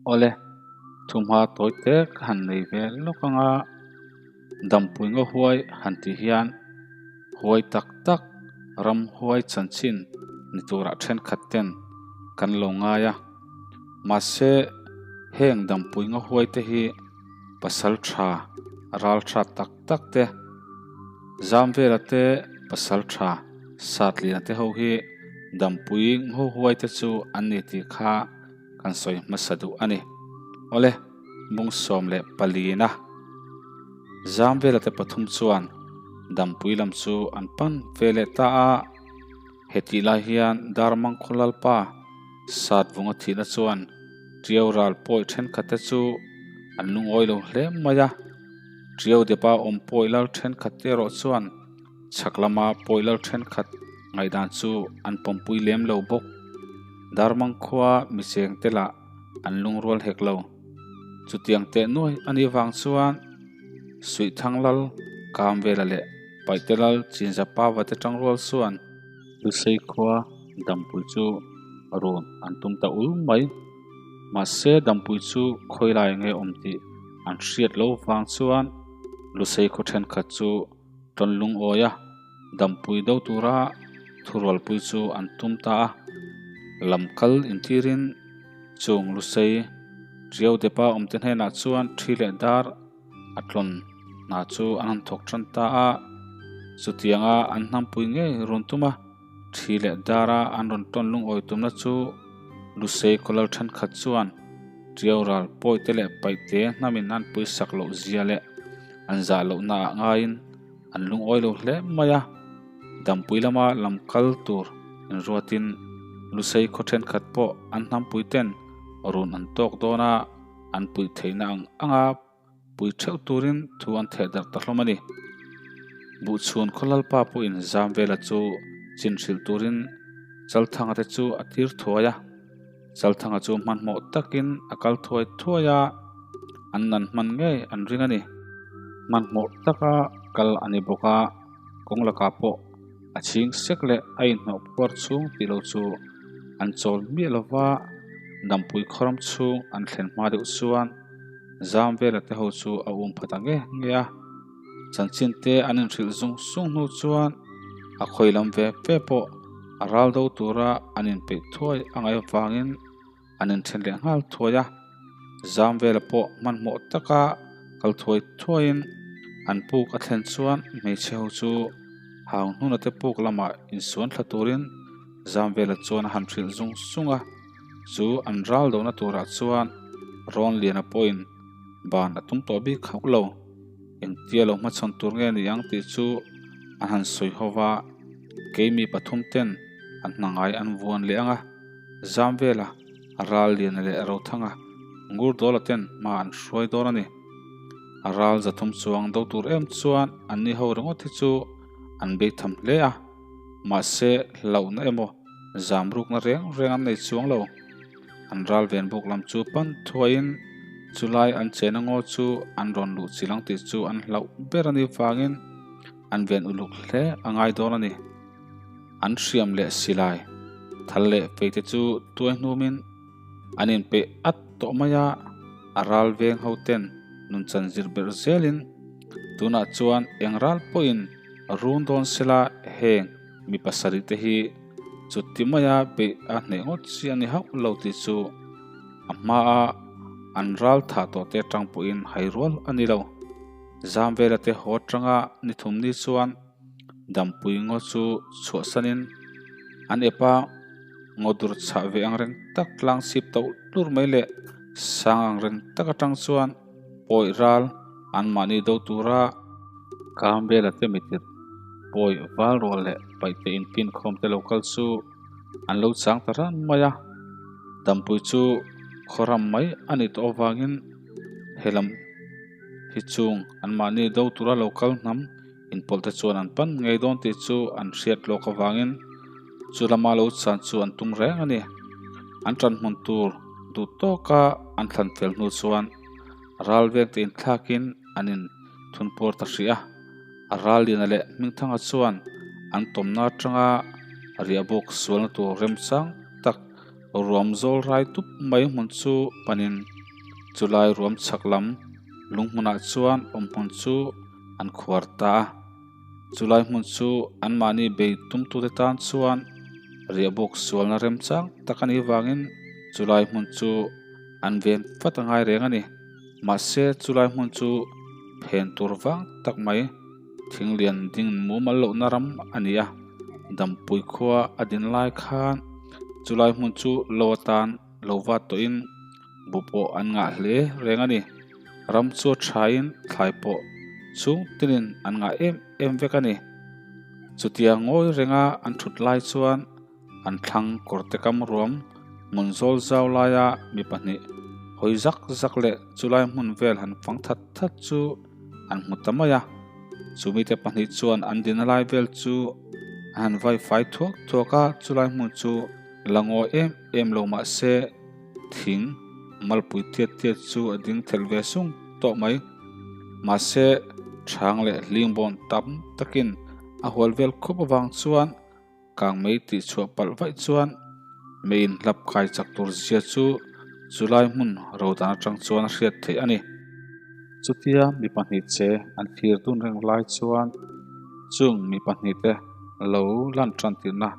Awle, thuhma tawi te ka han nei ve lawk anga dampui ngaw huai han tih hian huai tak tak ram huai chanchin ni turah thenkhat ten kan lo ngai a. Mahse, heng dampui ngaw huai te hi pasal tha ral tha tak tak te, zam vela te pasal tha satliana te ho hi dampui ngaw huai te chu an ni tih kha kan sawi hmasa duh a ni. Awle, bung 14 a zam vela te pathum chuan dampui lam chu an pan ve leh ta a. Hetih lai hian Darmang khaw lalpa Satvunga thihna chuan Tiau ral pawi thenkhat te chu an lungawi lo hle mai a. Tiau depa awm pawi lal thenkhat te erawh chuan chhak lama pawi lal thenkhat ngaihdan chu an pawmpui lem lo bawk. Darmang khua micheng te lah an lungrual hek lo. Chutiang teh nuai a nih vang chuan Suihthang lal Kamvela leh Paihte lal Chinzapava te tangrual chuan Lusei khua Dampui chu rawn an tum ta ul mai. Mahse Dampui chu khawilai nge awm tih an hriat lo vang chuan Lusei khaw thenkhat chu tawn lungawi a, Dampui do tura thurualpui chu an tum ta a. Lam kal intirin chung Lusei Tiau depa awmte hnenah chuan thi leh dar a tlawn hna chu an han thawk tan ta a, chutianga an hnampui ngei rawn tum a, thi leh dara an rawn tawn lungawi tumna chu Lusei khawlal thenkhat chuan Tiau ral pawite leh paihte hnamin an puisak loh zia leh an zah lohna ah ngaiin an lungawi lo hle mai a, Dampui lama lam kal tur inruatin Lusei khaw thenkhat pawh an hnampui ten run an tawk dawn a. An puih theihna ang anga pui theuh turin thu an theh darh ta hlawm a ni. Buhchhun khaw lalpa pawhin zam vela chu chin hrilh turin Chalthanga te chu a tir thuai a. Chalthanga chu hmanhmawh takin a kal thuai thuai a, an nan hman ngei an ring a ni. Hmanhmawh taka kal a ni bawk a, kawng lakah pawh a chhing sek leh a inhnawh puar chhung tih lo chu an chawl miah lo va, Dampui khawram chhung an thlen hma deuh chuan zam vela te ho chu a um pha ta nge nge a, chanchin te an inhrilh zung zung hnu chuan a khawi lam ve ve pawh a ral do tura an inpeih thuai a ngaih avangin an inthen leh nghal thuai a, zam vela pawh hmanhmawh taka kal thuai thuaiin an puk a thlen chuan hmeichhe ho chu hang hnuna te puk lamah insuan thla turin zam vela chuan a han hrilh zung zung a, chu an ral lohna turah chuan rawn liana pawhin ban a tum tawh bik hauh lo, engtia lo hmachhawn tur nge ni ang tih chu an han sawi ho va, keimi pathum ten an hna ngai an vuan leh ang a. Zam vela a ral lian leh Rothanga ngur dawla ten hma an hruai dawn a ni. A ral 300 chuang do tur em chuan an ni ho ringawt hi chu an bei tham hle a, mahse hlauhna emaw zam rukna reng reng an nei chuang lo. An ral ven buk lam chu pan thuaiin chulai an chena ngaw chu an rawn luh chilh ang tih chu an hlauh ber a nih vangin an ven uluk hle a ngai dawn a ni. An hriam leh silai thal leh feite chu tuai hnumin an inpeih at tawh mai a, a ral veng ho ten nunchan zir berh zelin tunah chuan eng ral pawhin run dawn sela heng mi pasarih te hi chuti maia beih a hneh ngawt chi a ni hauh lo tih chu a hmaa an ral thah tawh te atang pawhin hai rual a ni lo. Zam vela te haw atanga ni thum ni chuan Dampui ngaw chu chhuahsanin an ep a, ngaw dur chhah ve ang reng tak tlang chhip to hlur mai leh sang ang reng tak atang chuan pawi ral anmahni do tura Kambela te mitir pawi val rual leh paihte inpin khawm te lo kal chu an lo chang ta ran mai a, Dampui chu khawram mai a nih tawh avangin helam hi chung anmahni do tura lo kal hnam Inpawlhte chuan an pan ngei dawn tih chu an hriat lawk avangin chu lama lo chan chu an tum reng a ni. An tan hmun tur duh tawka an thlan fel hnu chuan ral vengte inthlakin an inthun puar ta hrih a. A ral liana leh Hmingthanga chuan an tawmna atanga riahbuk sualna tur remchang tak ruam zawl rai tup mai hmun chu panin. Chulai ruam chhak lam lung hmunah chuan awmhmun chu an khuar ta a. Chulai hmun chu anmahni bei tumtute tan chuan riahbuk sualna remchang tak a nih vangin chulai hmun chu an ven vat a ngai reng a ni. Mahse chulai hmun chu phen tur vang tak mai thing lian ding mumal lohna ram a ni a. Dampui khua a din lai khan chulai hmun chu lo atan lo vat tawhin bu pawh an ngah hle reng a ni. Ram chu a thain thlai pawh chhung tinin an ngah em em vek a ni. Chutia ngawi renga an thut lai chuan an thlang kawrte kam ruam hmun zawl zau laia mi pahnih hawi zak zak leh chulai hmun vel han fang that that chu an hmu ta mai a. Chumite pahnih chuan an dina lai vel chu an han vai fai thuak thuak a, chulai hmun chu la ngawi em em lo mah se thing malpui tiat tiat chu a ding thelh ve sung tawh mai. Mahse, chhang leh hling bawn tam takin a hual vel khup avang chuan kang mei tih chhuah palh vaih chuan mei inhlap kai chak tur zia chu chulai hmun ro dan atang chuan a hriat theih a ni. Chutia mi pahnih che an thlir dun reng lai chuan chung mi pahnih te lo lan tan tirna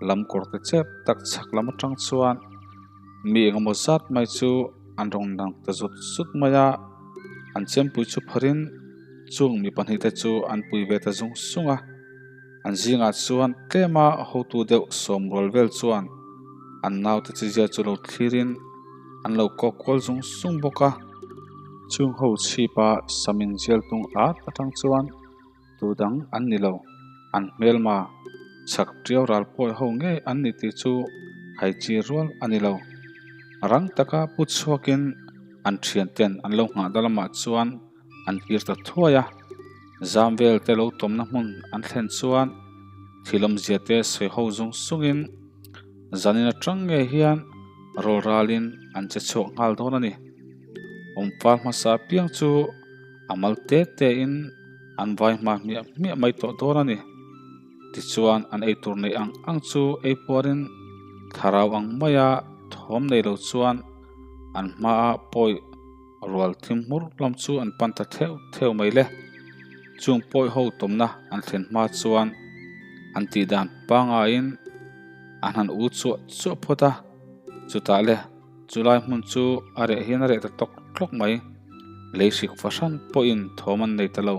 lam kawr te chep tak chhak lam atang chuan mi engemaw zat mai chu an rawn lang ta zut zut mai a, an chempui chu pharin chung mi pahnih te chu an pui ve ta zung zung a, an zingah chuan tlema hotu deuh sawm rual vel chuan an naute chizia chu lo thlirin an lo kawk kual zung zung bawk a. Chung ho chhipa samin zial tung at atang chuan Tu dang an ni lo, an hmelma chhak ṭiau ral pawi ho ngei an ni tih chu hai chi rual a ni lo. Rang taka pu chhuakin an ṭhianten an lo nghah na lamah chuan an kir ta thuai a, zam vel te lo tawmna hmun an thlen chuan thil awmzia te sawi ho zung zungin zanin aṭang ngei hian rawl ralin an che chhuak nghal dawn a ni. Awmfal hmasa apiang chu a mal te tein an vai hma hmiah hmiah mai tawh dawn a ni. Tichuan an eitur neih ang ang chu ei puarin thlarau ang maia thawm nei lo chuan an hmaa pawi rual thim hmur lam chu an pan ta theuh theuh mai le. Chung pawi ho tawmna an thlen hma chuan an tih dan pangaiin an han u chuah chuah phawt a, chutah le Chulai hmun chu a reh hian a reh ta tawk tlawk mai. Lei hrik fahran pawhin thawm an nei ta lo.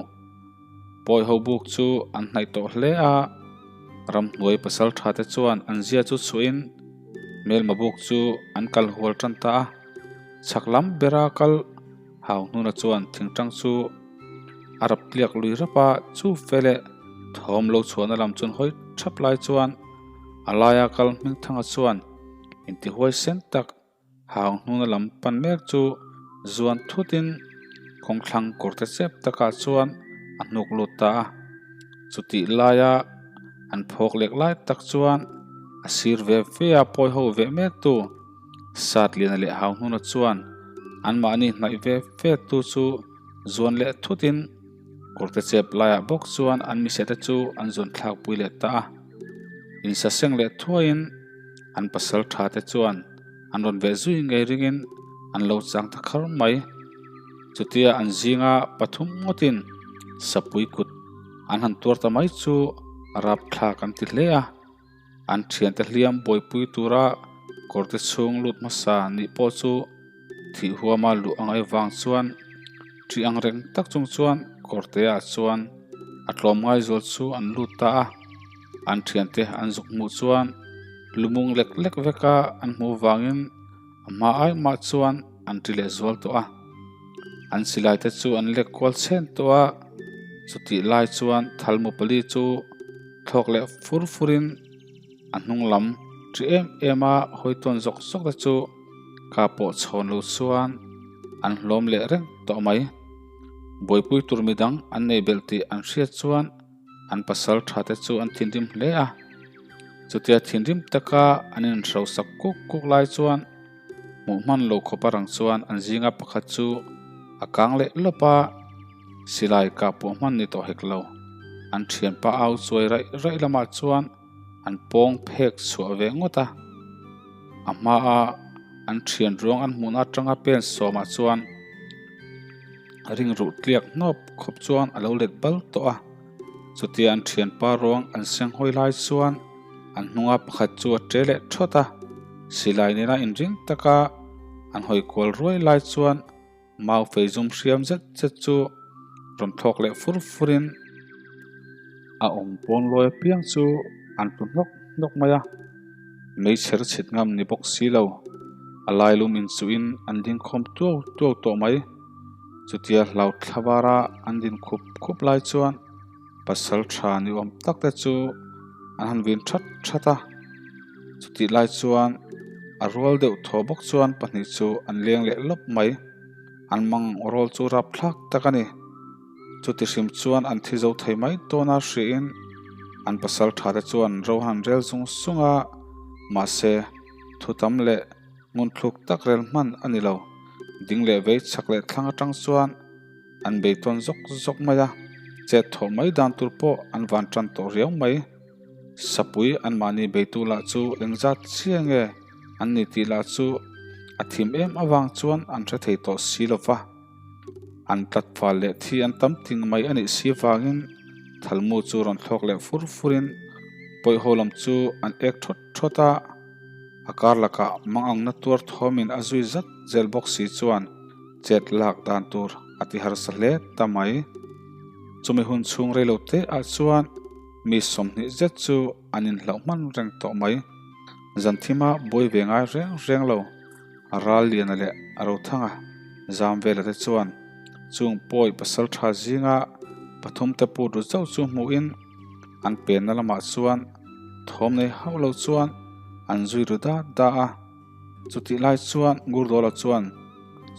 Pawi ho buk chu an hnaih tawh hle a, ramhnuai pasal tha te chuan an zia chu chhuahin hmelma buk chu an kal hual tan ta a. Chhak lam bera kal hau hnuna chuan thingtang chu a rap tliak lui rap a, chu fe leh thawm lo chhuahna lam chuan hawi thap lai chuan a laia kal hmingthanga chuan Intihuai sen tak hau hnuna lam pan mek chu zuan thutin kawngthlang kawrte chep takah chuan a hnuk lut ta a. Chutih laia an phawk lek lai tak chuan a sir ve ve a pawi ho veh mek tu Satliana leh hau hnuna chuan anmahni hnaih ve ve tu chu zuan leh thutin kawrte chep laiah bawk chuan an misete chu an zuan thlak pui leh ta a. Insaseng leh thuaiin an pasal tha te chuan an rawn veh zui ngei ringin an lo chang ta khar mai. Chutia an zinga pathum ngawtin sapui kut an han tuar ta mai chu rapthlak an ti hle a. An thiante hliam buaipui tura kawrte chhung lut hmasa nih pawh chu thih huama luh a ngaih vang chuan ṭi ang reng tak chung chuan kawrteah chuan a tlawm ngai zual chu an lut ta a. An thiante an zuk hmuh chuan lumung lek lek veka an hmuh vangin a hma ai mah chuan an ṭi leh zual tawh a. An silai te chu an lek kual chhen tawh a, chutih lai chuan thalmu pali chu thlawk leh fur furin a hnung lam ṭi em em a hawi tawn zawk zawk te chu ka pawh chhawn lo chuan an hlawm leh reng tawh mai. Buaipui tur midang an nei belh tih an hriat chuan an pasal tha te chu an thinrim hle a, chutia thinrim taka an inhrosak kuk kuk lai chuan hmuh hman lo khawp a rang chuan an zinga pakhat chu a kang leh lawp a, silai kah pawh hman ni tawh hek lo. An thianpa au chuai raih raih lamah chuan an pawng phek chhuah ve ngawt a, a hmaa. An thian ruang an hmuhna atanga pen sawmah chuan ringruh tliak hnawp khawp chuan a lo let bal tawh a. Chutia an thianpa ruang an seng hawi lai chuan an hnunga pakhat chu a ṭe leh ṭhawt a. Silai nena inring taka an hawi kual ruai lai chuan Mau fei zum hriam zet zet chu rawn thlawk leh fur furin a awm pawn lawi apiang chu an tlu hnawk hnawk mai a, meichher chhit ngam ni bawk si lo, a lailum inchuhin an ding khawm tuau tuau tawh mai. Chutia hlau thla vara an din khup khup lai chuan pasal tha ni awm tak te chu an han vin that that a, chutih lai chuan a rual deuh thaw bawk chuan pahnih chu an leng leh lawp mai, an mang rawl chu rap thlak tak a ni. Chuti hrim chuan an thi zo thei mai dawn a hriin an pasal tha te chuan ro han rel zung zung a, mahse thu tam leh ngun thluk tak rel hman a ni lo, ding leh vei chhak leh thlang atang chuan an bei tawn zawk zawk mai a, chet thawh mai dan tur pawh an van tan tawh riau mai. Sapui anmahni beitu lah chu engzat chiah nge an ni tih lah chu a thim em avang chuan an hre thei tawh si lo va. An tlat fal leh thi an tam ting mai a nih si vangin thalmu chu rawn thlawk leh fur furin pawihho lam chu an ek thawt thawt a, a kar lakah mangangna tuar thawmin a zui zat zel bawk si chuan chet lak dan tur a ti harsa hle ta mai. Chumi hun chhung reilo te ah chuan mi 20 zet chu an inhlauh hman reng tawh mai. Zanthima buai ve ngai reng reng lo ral liana leh a rothanga zam vela te chuan chung pawi pasal tha zinga pathum te put ru chauh chu hmuhin an penna lamah chuan thawm nei hauh lo chuan an zui ru da da a. Chutih lai chuan Ngurdawla chuan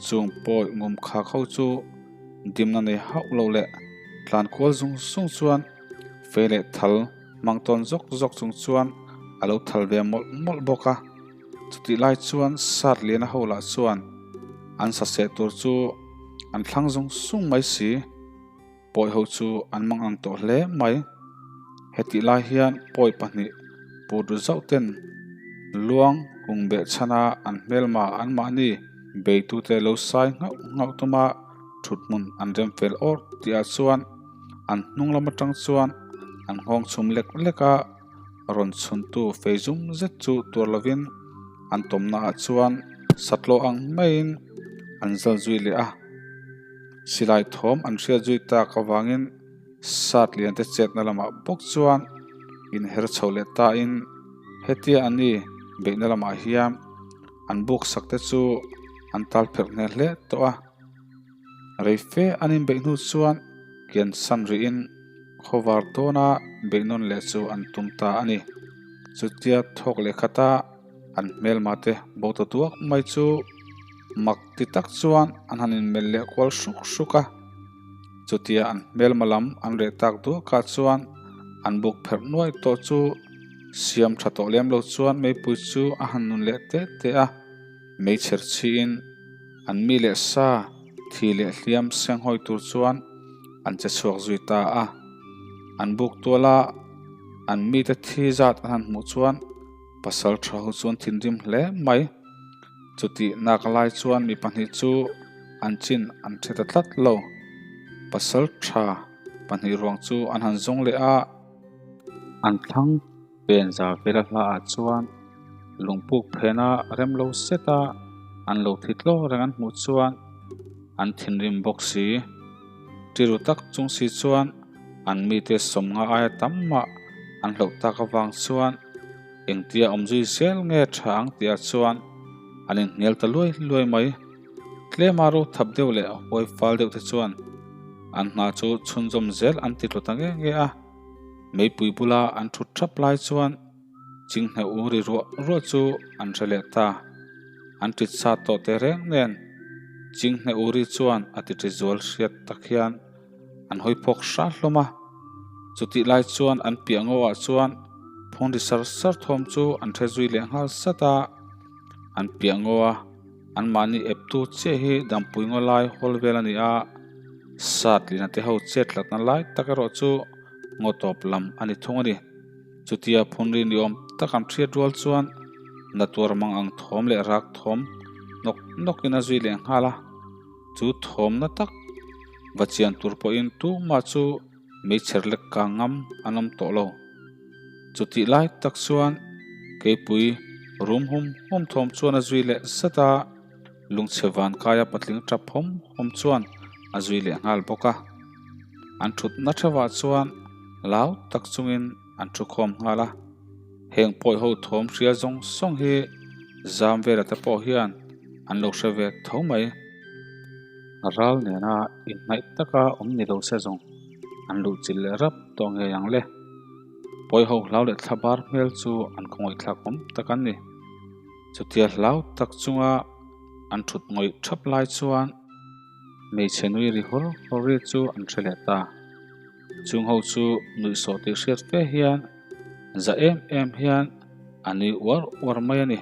chung pawi ngum khak ho chu dimna nei hauh lo leh tlan kual zung zung chuan fei leh thal hmang tawn zawk zawk chung chuan a lo thal ve mawlh mawlh bawk a. Chutih lai chuan sat liana ho lah chuan an saseh tur chu an thlang zung zung mai si. Pawi ho chu an mang ang tawh hle mai. Hetih lai hian pawi pahnih put ru zauh ten luang hung beh chhana an hmelma anmahni beitute lo sai nghauh nghauh tuma thut hmun an rem fel awr tih ah chuan an hnung lam atang chuan an nghawng chhum lek lek a, rawn chhuntu fei zum zet chu tuar lovin an tawmna ah chuan satlaw ang maiin an zal zui leh a. Silai thawm an hriat zui tak avangin sat lian te chetna lamah bawk chuan inher chho leh tain hetia an ni beihna lamah hian an buk sak te chu an tal pherh hneh hle tawh a. Rei fe an inbeih hnu chuan kian san rihin khawvar tawna beih nawn leh chu an tum ta a ni. Chutia thawk leh khata An hmelma te bo ta duak mai chu mak ti tak chuan an han inmelh leh kual hruk hruk a. Chutia an hmelma lam an reh tak duakah chuan an buk pherh nuai tawh chu siam tha tawh lem lo chuan meipui chu a han nun leh teh teh a. Meichher chhiin an mi leh sa thi leh hliam senghawi tur chuan an che chhuak zui ta a. An buk tuala an mite thi zat an han hmuh chuan Pasal tha ho chuan thinrim hle mai. Chutih nak lai chuan mi pahnih chu an chin an hre ta tlat lo. Pasal tha pahnih ruang chu an han zawng leh a. An thlang pen za vela hla ah chuan lungpuk phena rem lo set a an lo thi tlaw reng an hmuh chuan an thinrim bawk si. Tiru tak chung si chuan an mite sawmnga aia tam mah an hlauh tak avang chuan Engtia awm zui zel nge tha ang tihah chuan an inhnial ta luai luai mai. Tlema ro thap deuh leh huai fal deuh te chuan an hna chu chhunzawm zel an ti tlu ta nge nge a. Meipui bula an thut thap lai chuan chinghne u ri ruah ruah chu an hre leh ta. An tit sa tawh teh reng nen chinghne u ri chuan a ti ṭi zual hriat tak hian An hawi phawk hra hlawm a, chutih lai chuan an piah ngaw ah chuan phone ri sar sar thawm chu an hre zui leh nghal sat a, an piah ngaw a anmahni ep tu chiah hi dampui ngaw lai hawl vel a ni a, sat lina te ho chet tlatna lai tak erawh chu ngaw tawp lam a ni thung a ni. Chutia phone ri ni awm tak an hriat rual chuan. Na tuar mang ang thawm leh rak thawm nawk nawkin a zui leh nghal a. Chu thawmna tak va chian tur pawhin tumah chu meichher lek kang ngam an awm tawh lo. Chutih lai tak chuan keipui rum hum hum thawm chuan a zui leh zat a, lungchhe van kaia patling tap hawm hawm chuan a zui leh nghal bawk a. An thutna theuhah chuan lau tak chungin an thu khawm nghal a. Heng pawi ho thawm hria zawng zawng hi zam vela te pawh hian an lo hre ve tho mai. Ral nena inhnaih taka awm ni lo se zawng an luh chilh leh rap tawh ngei ang le. Pawi ho hlau leh thla bar hmel chu an khawngawih thlak awm tak an ni. Chutia hlau tak chunga an thut ngawih thap lai chuan hmeichhe nui ri hawr hawr ri chu an hre leh ta. Chung ho chu nuihsawh tih hriat fe hian za em em hian a nui uar uar mai a ni.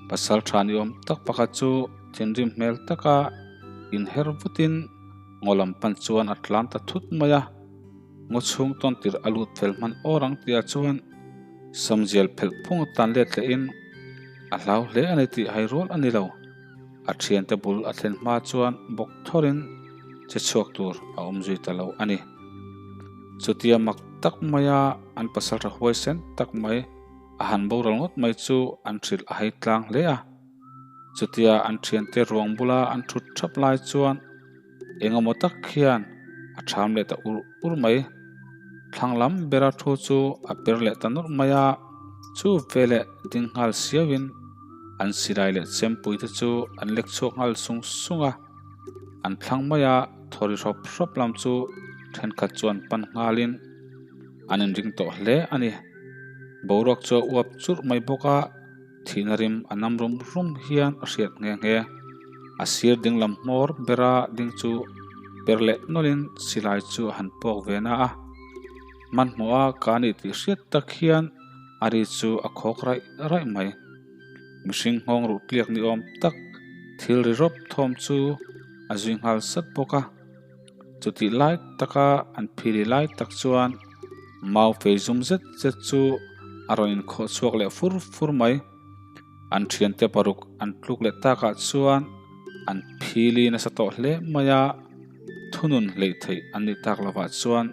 Pasal tha ni awm tak pakhat chu thinrim hmel taka inher vutin ngaw lam pan chuan a tlan ta thut mai a. Ngaw chhung tawn tirh a lut fel hman awr ang tihah chuan samzial phelh phung a tan let lehin a hlau hle a ni tih hai rual a ni lo. A thiante bul a thlen hma chuan bawk thawrin che chhuak tur a awm zui ta lo a ni. Chutia mak tak maia an pasaltha huaisen tak mai a han boral ngawt mai chu an hrilh a hai tlang hle a. Chutia an thiante ruang bula an thut thap lai chuan engemaw tak khian a tham leh ta ur ur mai. Thlang lam bera thu chu a per leh ta nawlh mai a, chu veleh ding nghal siauin an silai leh chempui te chu an lek chhuak nghal sung sung a. An thlang mai a, thawri hrawp hrawp lam chu thenkhat chuan pan nghalin an inring tawh hle a ni. Boruak chu a uap churh mai bawk a, thihna rim a nam rum rum hian a hriat nghe nghe. A sir ding lam hmawr bera ding chu per leh nawlhin silai chu a han puak ve na a. Hmanhmawh a ka nih tih hriat tak hian a ri chu a khawk raih raih mai. Mihring nghawng ruh tliak ni awm tak thil ri rawp thawm chu a zui nghal sat bawk a. Chutih lai taka an phili lai tak chuan mau fei zum zet zet chu a rawn inkhawh chhuak leh fur fur mai. An thiante paruk an tluk leh takah chuan an phili nasa tawh hle mai a, thunun hleih theih an nih tak lovah chuan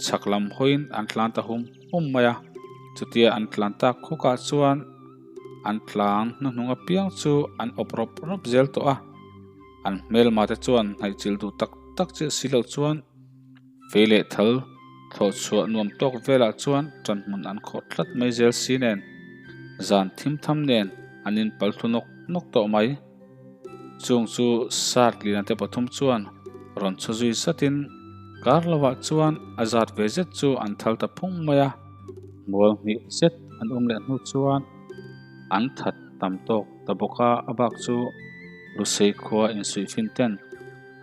chhak lam hawiin an tlan ta hum hum mai a. Chutia an tlan tak khukah chuan an tlang hnuhnung apiang chu an awp rawp rawp zel tawh a. An hmelma te chuan hnaihchilh duh tak tak chiah si loh chuan fei leh thal thlawh chhuah nuam tawk velah chuan ṭanhmun an khawh tlat mai zel si nen zan thim tham nen an inpal thlu nawk nawk tawh mai. Chung chu sat lian te pathum chuan rawn chhu zui zatin kar lovah chuan a zat ve zet chu an thal ta phung mai a. Mual hnih zet an awm leh hnu chuan an that tam tawk ta bawk a, a bak chu Lusei khua insuih fin ten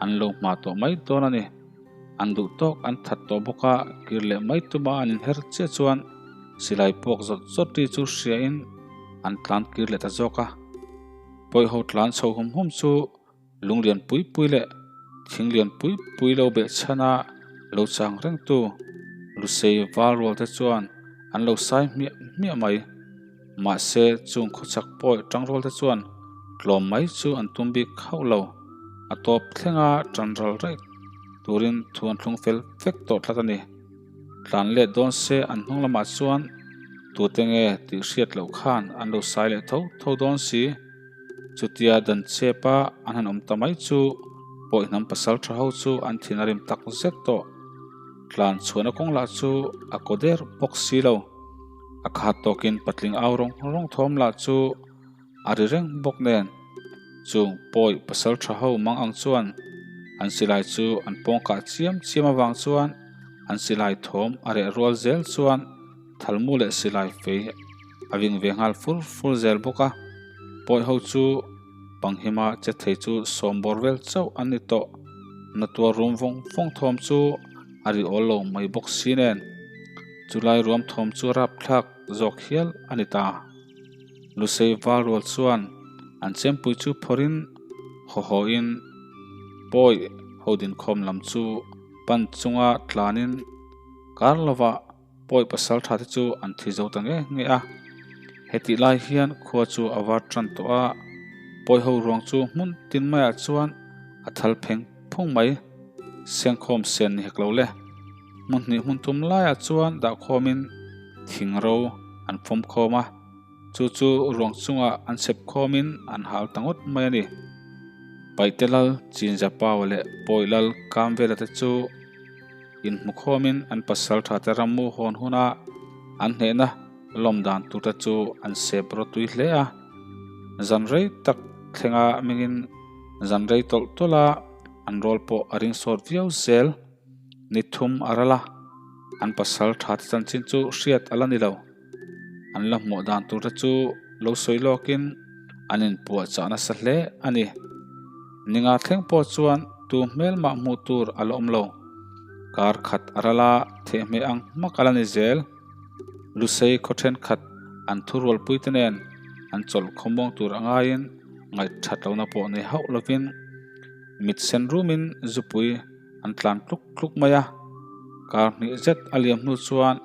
an lo hma tawh mai dawn a ni. An duh tawk an that tawh bawk a, kir leh mai tuma an inher chiah chuan silai puak zawt zawt ri chu hriain an tlan kir leh ta zawk a. Pawihho tlan chho hum hum chu lung lian pui pui leh thing lian pui pui lo beh chhan a lo chang reng tu Lusei val rual te chuan an lo sai hmiah hmiah mai. Mahse chung khawchhak pawi tang rual te chuan tlawm mai chu an tum bik hauh lo. A tawp thlenga tan ral raih turin thu an thlung fel vek tawh tlat a ni. Tlan let dawn se an hnung lamah chuan tute nge tih hriat loh khan an lo sai leh tho tho dawn si. Chutia dan chep a an han awm ta mai chu pawi hnam pasal tha ho chu an thin a rim tak zet tawh. Tlan chhuahna kawng lah chu a kaw der bawk si lo. A khat tawkin patling au rawng rawng thawm lah chu a ri reng bawk nen chung pawi pasal tha ho mang ang chuan an silai chu an pawng kah chiam chiam avang chuan an silai thawm a reh rual zel chuan thalmu leh silai fei a ving ve nghal fur fur zel bawk a. Pawi ho chu panghima che thei chu sawm bawr vel chauh an ni tawh. Natuar rum vawng vawng thawm chu a ri awl lo mai bawk si nen chulai ruam thawm chu rapthlak zawk hial a ni ta. Lusei val rual chuan an chempui chu phawrhin haw hawhin pawi ho dinkhawm lam chu pan chunga tlanin kar lovah pawi pasal tha te chu an thi zo ta nge nge a. Hetih lai hian khua chu a var tan tawh a, pawiho ruang chu hmun tin maiah chuan a thal pheng phung mai. Sengkhawm sen ni hek lo le. Hmun hnih hmun thum laiah chuan dahkhawmin thing ro an fawm khawm a, chu chu ruang chungah an chhep khawmin an hal ta ngawt mai a ni. Paihte lal Chinjapau leh Pawi lal Kamvela te chu inhmu khawmin an pasal tha te rammu hawn huna an hnehna lawm dan tur te chu an sep rawtui hle a. Zan rei tak thlenga mingin zan rei tawlh tawlh a an rawl pawh a ring sawt viau zel. Ni thum a ral a, an pasal tha te chanchin chu hriat a la ni lo. An la hmuh dan tur te chu lo sawi lawkin an inpuahchah nasa hle a ni. Ninga thleng pawh chuan tu hmel mah hmuh tur a la awm lo. Kar khat a ral a, thehhmeh ang hmak a la ni zel. Lusei khaw thenkhat an thurualpui te nen an chawlh khawmuang tur a ngaiin ngaihthat lohna pawh nei hauh lovin mit sen rumin zupui an tlan tluk tluk mai a, kar hnih zet a liam hnu chuan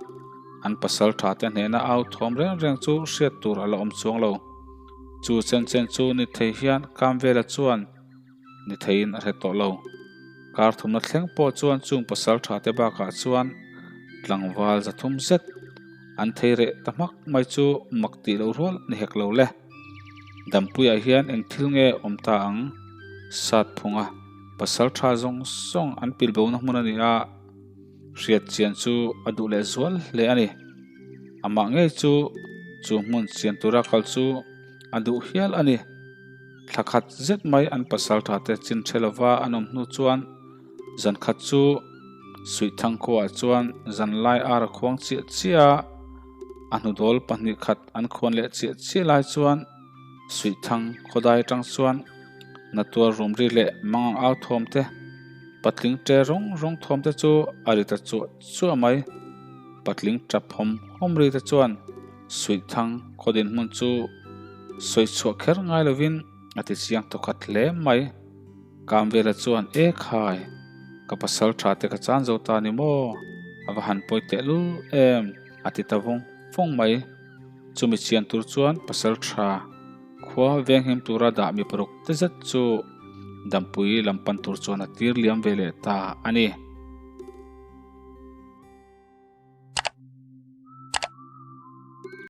an pasal tha te hnena au thawm reng reng chu hriat tur a la awm chuang lo. Chu chen chen chu ni thei hian Kamvela chuan ni theiin a hre tawh lo. Kar thumna thleng pawh chuan chung pasal tha te bakah chuan tlangval za thum zet an thei reh ta hmak mai chu mak tih loh rual ni hek lo le. Dampuiah hian eng thil nge awm ta ang? Sat phunga pasal tha zawng zawng an pil bona hmun a ni a, hriat chian chu a duh leh zual hle a ni. Amah ngei chu chu hmun chian tura kal chu a duh hial a ni. Thla khat zet mai an pasal tha te chin hre lova an awm hnu chuan zan khat chu Suihthang khuaah chuan zanlai ar a khuang chiah chiah a, a hnudawl pahnih khat an khuan leh chiah chiah lai chuan Suihthang khawdai atang chuan Natual rum ri leh mangang au thawm te, patling ṭe rawng rawng thawm te chu a ri ta chuah chuah mai. Patling ṭap hawm hawm ri te chuan Suihthang khaw dinhmun chu sawi chhuah kher ngai lovin a ti chiang thawkhat hle mai. Kamvela chuan, E khai, ka pasal ṭha te ka chan zo ta ni maw? A va han pawi tehlul em? a ti ta vawng vawng mai. Chumi chian tur chuan pasal ṭha. Khua venghim tura dah mi paruk te zet chu Dampui lam pan tur chuan a tir liam ve leh ta a ni.